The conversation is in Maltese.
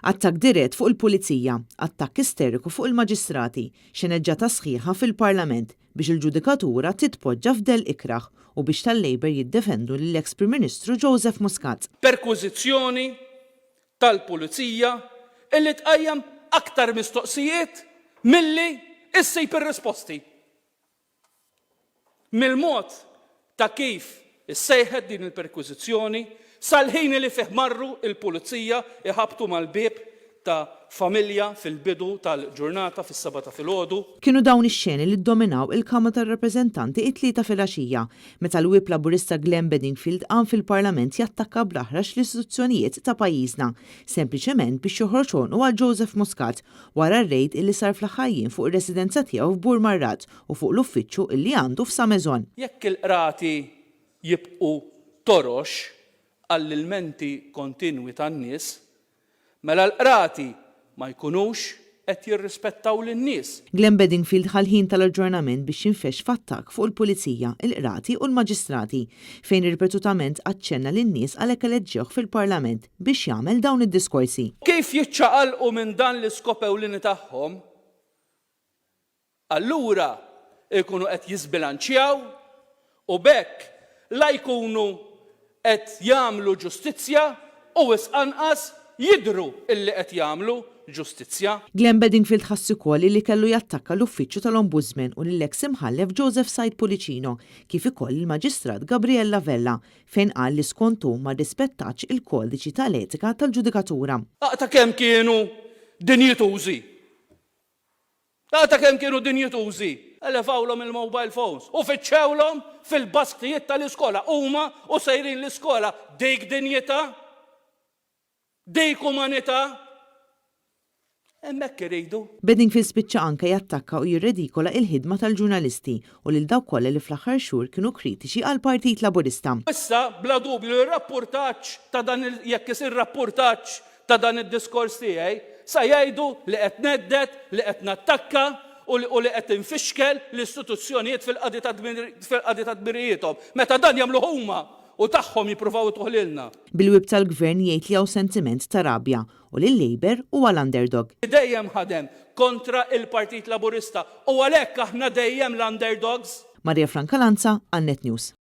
Attakk dirett fuq il-Pulizija, attakk isteriku fuq il-Maġistrati, xeneġġata sħiħa fil-Parlament biex il-ġudikatura titpoġġa f'dell ikrah u biex tal-Labour jiddefendu lill-eks Prim Ministru Joseph Muscat. Perkwiżizzjoni tal-Pulizija illi tqajjem aktar mistoqsijiet milli issib ir-risposti. Mill-mod ta' kif issejħet din il-perkwiżizzjoni sal-ħin li fih marru l-pulizija jħabbtu mal-bieb ta' familja fil-bidu tal-ġurnata fis-sebgħa ta' filgħodu. Kienu dawn ix-xeni li ddominaw il-Kamra tar-Rappreżentanti it-Tlieta filgħaxija, meta l-Whip Laburista Glenn Bedingfield qam fil-Parlament jattakka bl-aħrax l-istituzzjonijiet ta' pajjiżna, sempliċement biex joħroġ għonqu għal Joseph Muscat wara r-rejd illi sar fl-aħħar jiem fuq ir-residenza tiegħu f'Burmarrad u fuq l-uffiċċju illi għandu f'Sa Maison. Jekk il-qrati jibqgħu torox għall-ilmenti kontinwi tan-nies, mela l-qrati ma jkunux qed jirrispettaw lin-nies. Glenn Bedingfield ħa l-ħin tal-aġġornament biex jinfexx f'attakk fuq il-Pulizija, il-Qrati u l-Maġistrati, fejn ripetutament aċċenna li n-nies għalhekk eleġġewh fil-Parlament biex jagħmel dawn id-diskorsi. Kif jiċċaqalqu minn dan l-iskop ewlieni tagħhom, allura jkunu qed jiżbilanċjaw u b'hekk la jkunu qed jagħmlu ġustizzja u wisq anqas jidhru illi qed jagħmlu ġustizzja. Glenn Bedingfield ħass ukoll illi kellu jattakka l-Uffiċċju tal-Ombudsman u lill-eks Imħallef Joseph Said Pullicino kif ikoll lill-Maġistrat Gabriella Vella fejn qal li skont hu ma rrispettatx il-kodiċi tal-etika tal-ġudikatura. Aqta' kemm kienu dinjitużi! Aqta' kemm kienu dinjitużi! Elevawlhom il-mobile phones u fittxewlhom fil-basktijiet tal-iskola huma u sejrin l-iskola. Dik dinjità? Dik umanità? Hemmhekk iridu. Bedingfield spiċċa anke jattakka u jirredikola il-ħidma tal-ġurnalisti u lil dawk kollha li fl-aħħar xhur kienu kritiċi għall-Partit Laburista. Issa, bla dubju li r-rappurtaġġ ta' dan il-, jekk isir rappurtaġġ ta' dan id-diskors tiegħi, sa jgħidu li qed nghedded, li qed nattakka u li u li qed infixkel l-istituzzjonijiet fil-qadi ta' fil-qadi ta' dmirijiethom, meta dan jagħmluh huma u tagħhom jippruvaw ituh lilna. Bil-Whip tal-Gvern jgħid li hawn sentiment ta' rabja u li l-Labour huwa l-underdog. Dejjem ħadem kontra il-Partit Laburista u għalhekk aħna dejjem l-underdogs. Maria Franca Lanza għal Net News.